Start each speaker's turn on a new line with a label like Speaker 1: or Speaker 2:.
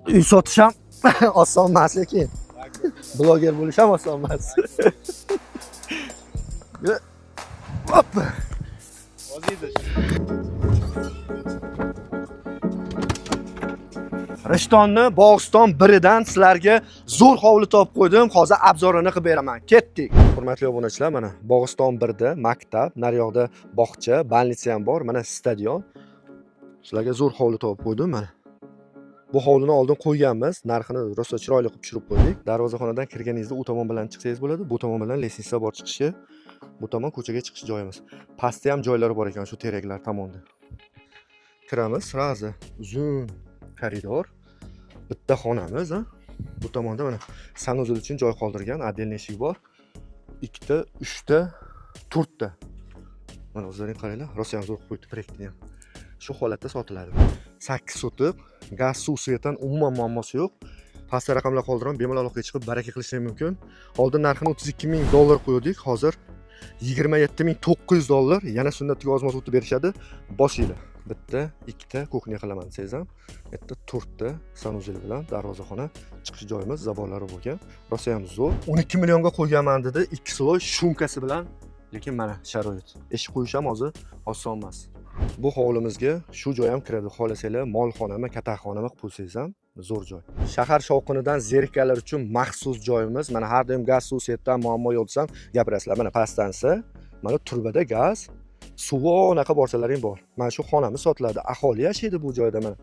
Speaker 1: Uy sotish ham oson emas, lekin bloger bo'lish ham oson emas. Hop. Rishtonni Bog'iston biridan sizlarga zo'r hovli topib qo'ydim. Hozir обзор ini qilib beraman. Ketdik. Hurmatli obunachilar, mana Bog'iston 1da maktab, naryoqda bog'cha, больница ham bor, mana stadion. Sizlarga zo'r hovli topib qo'ydim mana. Bu hovlini oldin qo'yganmiz. Narxini rosa chiroyli qilib tushirib qo'ydik. Darvozaxonadan kirganingizda u tomon bilan chiqsangiz bo'ladi, bu tomon bilan лестница bor chiqishi. Bu tomon ko'chaga chiqish joyimiz. Pastda ham joylari bor ekan shu teraklar tomonda. Kiramiz, сразу uzun koridor. Bitta xonamiz, a? Bu tomonda mana санузел uchun joy qoldirgan, отдельный eshik bor. Ikkita, uchta, to'rtta. Mana o'zlaring qaranglar, rosa ham zo'r qilib qo'yibdi proyektni ham. Shu holatda sotiladi. 8 sotix, gaz, suv, свет dan umuman muammosi yo'q. Pastda raqamlar qoldiraman, bemalol aloqaga chiqib baraka qilishingiz mumkin. Oldin narxini 32 ming dollar qo'ydik, hozir 27 ming 900 dollar. Yana sunnatga ozmoz o'tib berishadi. Bosinglar. Bitta, ikkita кухня qilaman desangiz ham, bitta to'rtta санузел bilan darvozaxona, chiqish joyimiz, забор lari bo'lgan. Rosa ham zo'r. 12 millionga qo'yganman dedi, ikki слой шумка si bilan. Lekin mana sharoit. Eshik qo'yish ham hozir oson emas. Bu hovlimizga shu joy ham kiradi. Xohlasanglar molxonami, katakxonami qilib qo'ysangiz ham zo'r joy. Shahar shovqinidan zerikkanlar uchun maxsus joyimiz. Mana har doim gaz, suv, свет dan muammo yo'q desam gapirasizlar. Mana pastdansi, mana turbada gaz, suvi anaqa borsalaring bor. Mana shu xonamiz sotiladi. Aholi yashaydi bu joyda mana.